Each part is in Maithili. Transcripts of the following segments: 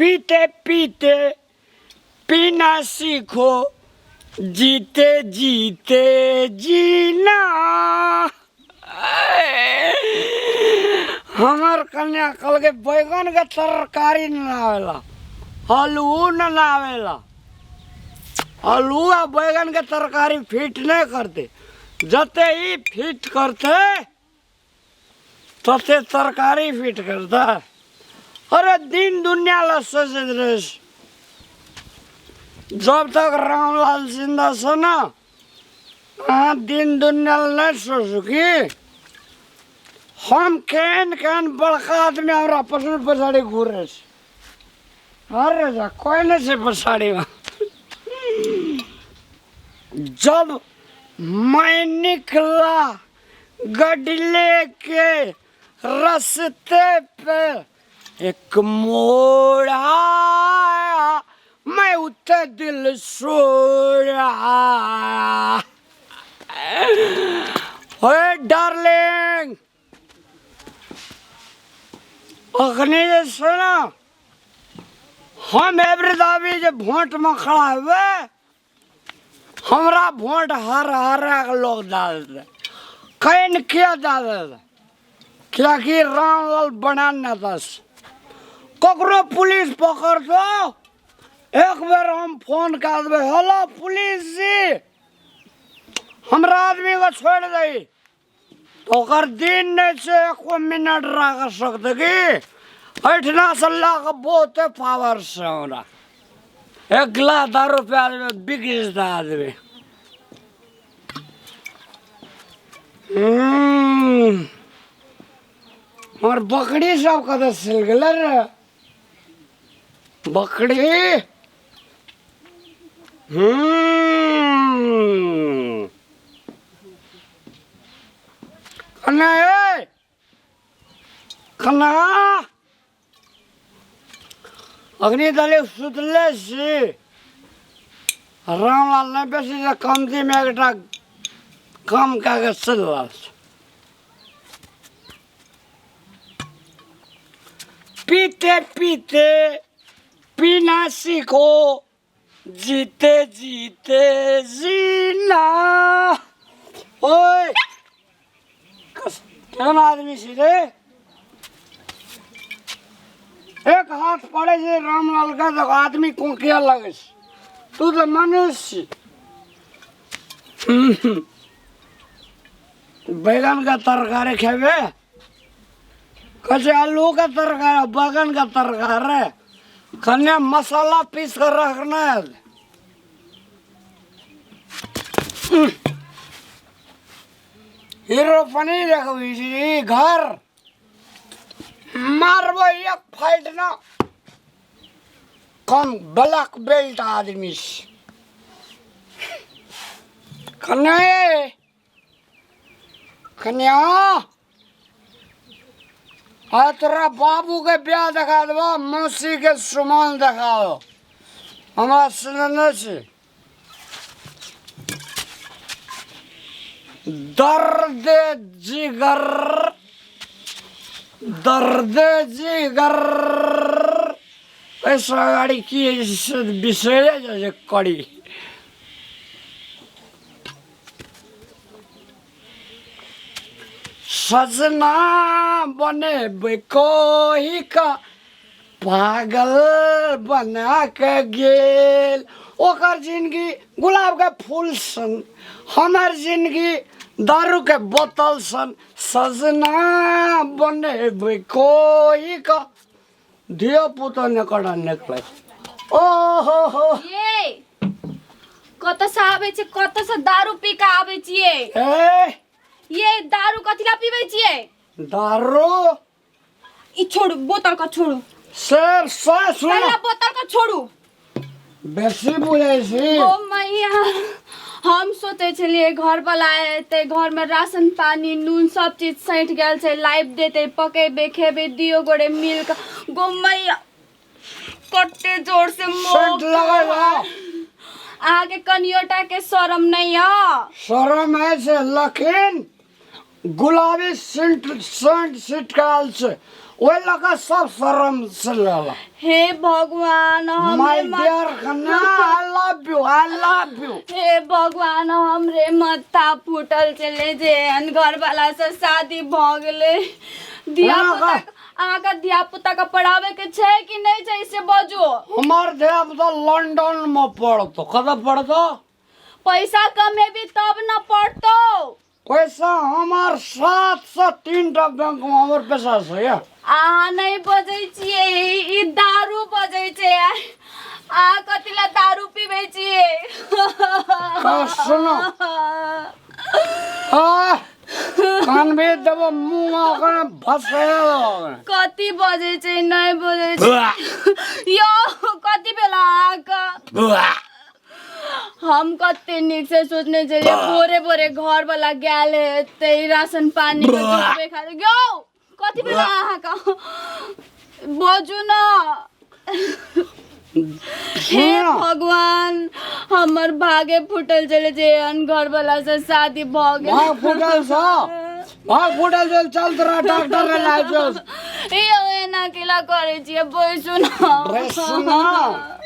पीते पीते पीना सीखो, जीते जीते जीना। हमर कन्या कहलकै बैगन के तरकारी न आवेला, आलू न आवेला। आलू आ बैगन के तरकारी फिट नहीं करते, जते ही फिट करते तते तरकारी फिट करता। अरे दिन दुनिया ला सोचैत रहे, जब तक रामलाल जिंदा छ ना अहाँ दिन दुनिया ला नहीं सोचू कि हम केहन केहन बड़का आदमी हमरा पछाड़ी पछाड़ी घूरे छै। अरे जा कोई नहीं छै पछाड़ीमे। जब मैं निकला गडले के रस्ते पे एक मोड़ आया, मैं उते दिल छोड़ा। ओए डार्लिंग, अखनी जे छै ने हम एबरी दाबी जे भोटमे खड़ा हेबै, हमरा भोट हर हरा के लोग डाल दे। Can किया डाल दे? कियाकि रामलाल बना नेता छै। ककरो पुलिस पकड़तो एक बेर हम फोन कर देबै, हेलो पुलिस जी, हमरा आदमी के छोड़ि दही। तऽ ओकर दिन नहि छै एको मिनट राख सकतै की। एहिठिनासँ लऽ कऽ बहुते पावर छै हमरा। एक गिलास दारू पिया देबै बिक जेतै आदमी। हमर बकरी सब कतऽ चलि गेलै रे? बकरी कन्या, ए कन्या, अग्नि दले सुतले छी। रामलाल नहि बेसी से कमतीमे एकटा काम कए कऽ चलि रहल छै। पीते पीते पीना सीखो, जीते जीते जीना। ओए केहन आदमी छी रे? एक हाथ पड़े छै रामलाल के तऽ आदमी कोकिया लगै छै। तू तऽ मनुष्य छी। बैगन के तरकारी खेबे? कहै छै आलू के तरकारी, बैगन के तरकारी, कन्या मसाला पीस कर रखना है। हीरो पनी देखबी छी घर मारबो एक फाइट ना कम ब्लैक बेल्ट आदमी से। कन्या, कन्या, आ तोरा बाबू के ब्याह देखा देबो, मौसी के सुमन देखा दो। हमरा सुनने छी दर्द जिगर, दर्द जिगर एहिसँ अगाडि की बिसरि जाइ छै कड़ी। सजना बनेबै कहि कऽ पागल बना के गेल। ओकर जिंदगी गुलाब के फूल सन, हमर जिंदगी दारू के बोतल सन। सजना बनेबै कहि कऽ धियो पुतो निकल निकलै। ओ हो हो। ये कतऽ से आबै छै? कतऽ से दारू पी के आबै छियै? ए ये दारू कथी ला पीबै छियै? दारू ई छोड़ू, बोतल का छोड़ू। सर सर सुन, पहला बोतल का छोड़ू। बेसी बुझै छी। ओ मैया, हम सोचै छलियै घर वाला एतै, घरमे राशन पानी नून सब चीज सैठ गेल छै, लाइब देतै, पकेबै खेबै दियो गोरे मिल कऽ। गो मैया, कते जोर से सेंट लगल है। अहाँके कनियोटा के शरम नहीं यऽ? शरम है से, लेकिन गुलाबी सेंट सेंट छिटकायल छै। ओहि लऽ कऽ सब शरम से लेलक। हे भगवान, माय हमरे मा- डियर कन्या, I love you, I love you. हे भगवान, हमरे माथा फूटल चले जे एहन घर वाला से शादी भऽ गेलै। धिया पुता, अहाँके धिया पुता के पढ़ावे के छै कि नहि छै से बजू। हमर धिया पुता लंदन में पढ़तो। कतऽ पढ़तो? पैसा कमेबी तब न पढ़तो। पैसा हमार 703 टा बैंक में हमर पैसा छै या। अहाँ नहि बजै छियै, ई दारू बजै छै। अहाँ कथी लए दारू पीबै छियै? हाँ, सुनो। आ कानबे देबो मुँह ओकरा भसे। कथी बजै छै? नहि बजै छै यौ। कथी भेल अहाँके? हम कते नीक से सोचने छलियै, भोरे भोरे घर वाला गेल हेतै राशन पानी के जुटबै खातिर। यौ, कथी भेल अहाँके? बजू न। हे भगवान, हमर भागे फूटल चले जे एहन घर वाला से शादी भऽ गेल। भाग फूटल छ, भाग फूटल चल। चल तोरा डॉक्टर रे लाइ चल। यौ, एना केला करै छियै? बैसू न। बैसू न।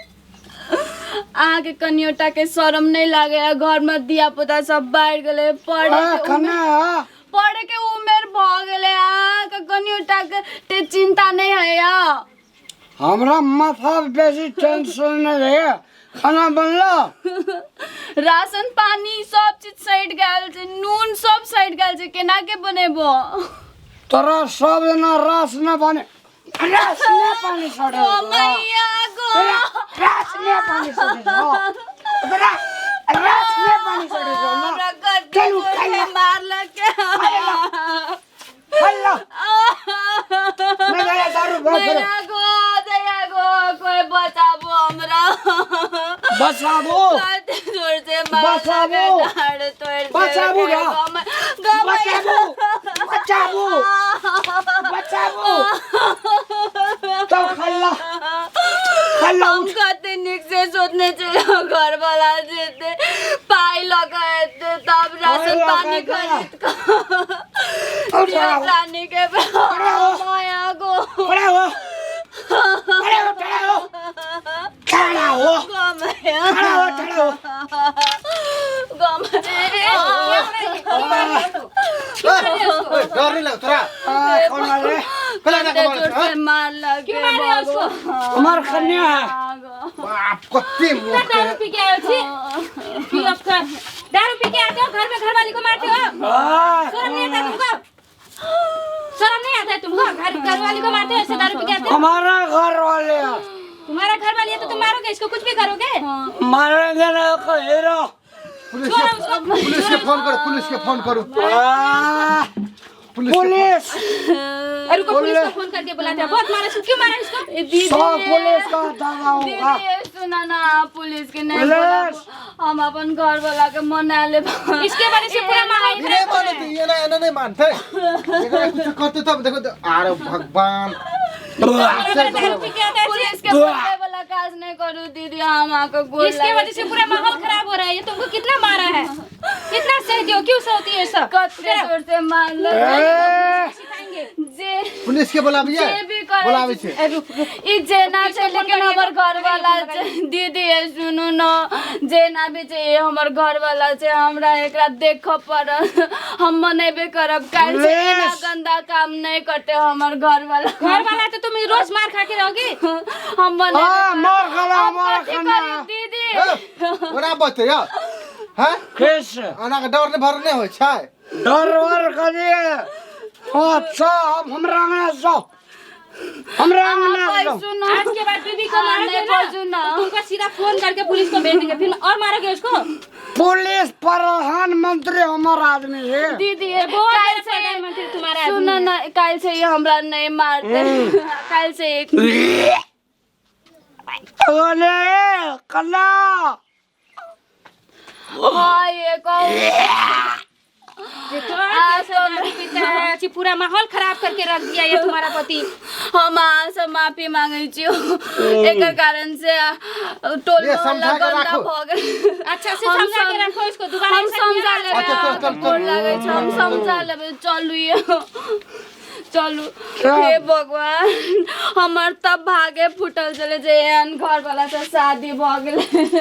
अहाँके कनियोटा के शरम नहीं लागे? घर में धिया पुता सब बाढ़ि गेलै, पढ़े के कन्या, पढ़े के उमेर भऽ गेलै, अहाँके कनियोटा के ते चिंता नहीं है या? हमरा माथा बेसी टेंशन नहीं रहे। खाना बनलो? राशन पानी सब चीज सटि गेल छै, नून सब सटि गेल छै, केना के बनेबो? तोरा सब दिना राशन पानी, राशन पानी सड़े। ओ मैया गो! राशन पानी सड़े, राशन पानी सड़े। हमरा कते चलू, जोर से खाइला। मारलक। हल्ला नहीं गया दारू बहुत करे। मैया गो, दया गो, कोई बचाबो हमरा। बचाबो। कते जोर से मारलक, बचाबो। डाँड़ तोड़ि बचाबो देलकै। गा। गो मैया। बचाबो, बचाबो, बचाबो। चल खल्ला खल्ला। हम उठ। कते नीक से सोचने छलहुँ, घरवाला जेतै, पाइ लऽ कऽ एतै तब राशन लऽ कऽ पानी एतै। खरीद कऽ उठ जाओ। रानी के माया गो। खड़ा हो, खड़ा हो, खड़ा हो, खड़ा हो। गो मैया। खड़ा हो, खड़ा हो। गो मैया। डर नहीं लगता तोरा? आ, कौन आ रे? कला ना कते कमाल जोर छ, से मारलक। क्यों मारे हो उसको? हमार कन्या है। बाप, कत्ते मोट दारू पी के आयो छी पी अफसर, दारू पी के आते हो घर में, घर वाली को मारते हो। आ, शर्म नहीं आता तुमको? शर्म नहीं आता है तुमको? घर घर वाली को मारते हो ऐसे, दारू पी के आते हो। हमारा घर वाले हैं। तुम्हारा घर वाली है तो तुम मारोगे इसको, कुछ भी करोगे। मारेंगे ना को हीरो। पुलिस छोड़ो के उसको। पुलिस के फोन करू, पुलिस के फोन करू। आ, पुलिस के पुलिस। अरे रुको, पुलिस को फोन करके बुलाते हैं। बहुत मारा इसको, क्यों मारा इसको? दीदी। सब पुलिस का दादा होगा। दीदी, सुना ना, पुलिस के नहीं पुलिस। बोलाबो। हम अपन घर वाला के मना लेब। इसके वजह से पूरा माहौल ई नहीं खराब हो रहा मानते है। ये ना एना नहीं मानते, एकरा कुछ करते तब देखो तो। अरे भगवान! दारू पी के आता है। पुलिस के बोले वाला काज नहीं करू दीदी, हम आके गोर इसके लागै वजह से पूरा माहौल खराब हो रहा है। ये तुमको कितना मारा है, कितना सहती हो, क्यों सहती है सब? कते जोर से मारलक। ए, सिखाएंगे। जे पुलिस के बोलाबिए। जे भी करै बोलाबै छै। ए, रुक रुक। ई जेना छै, पुलिस के फोन लेकिन करिए हमर तो- घर वाला छै। दीदी ये सुनू न, जेना भी छै, ई हमर घर वाला छै, हमरा एकरा देखऽ पड़त। हम मनेबे करब काल्हि से एना पुलिस। गंदा काम नहीं करते हमर घर वाला। घर वाला तो तुम रोज मार खा के रहोगी। हम मनेबे हाँ, करब। मार खाला हम हमारा कथी खाना। करी दीदी? ओना बचते या हैं? किस एना के डर नहीं भर नहीं होइ छै। डर वर करिए। अच्छा, अब हमरा अंगना से जाओ, हमरा अंगना से जाओ। बैसू न। आज के बाद बीबी को हाँ, मारोगे नहीं ना बजू ना। तो तुमको सीधा फोन करके पुलिस को भेज देंगे, फिर और मारोगे उसको। पुलिस प्रधानमंत्री हमारा आदमी है। दीदी, ये बहुत काल्हि बड़ा से प्रधानमंत्री तुम्हारा सुन आदमी है। न, काल्हि से ई हमरा नहीं मारते, काल्हि से एक अरे कन्या। हाँ, ये कहू। देखो कैसे दारू पीता है, अच्छी पूरा माहौल खराब करके रख दिया ये तुम्हारा पति। हम अहाँ से माफी मांगे छी, एकर कारण से टोल ये मोहल्ला समझा के गंदा राखो। भऽ गेल। अच्छा से हम समझा के रखो इसको, दोबारा हम ऐसा किया समझा ना। लेबै। अच्छा, चल, चल, गोर चल। लागै छै, हम समझा लेबै। चलू ये, चलू। हे भगवान, हमर तब भागे फूटल चले जे एहन घर वाला से शादी भऽ गेलै।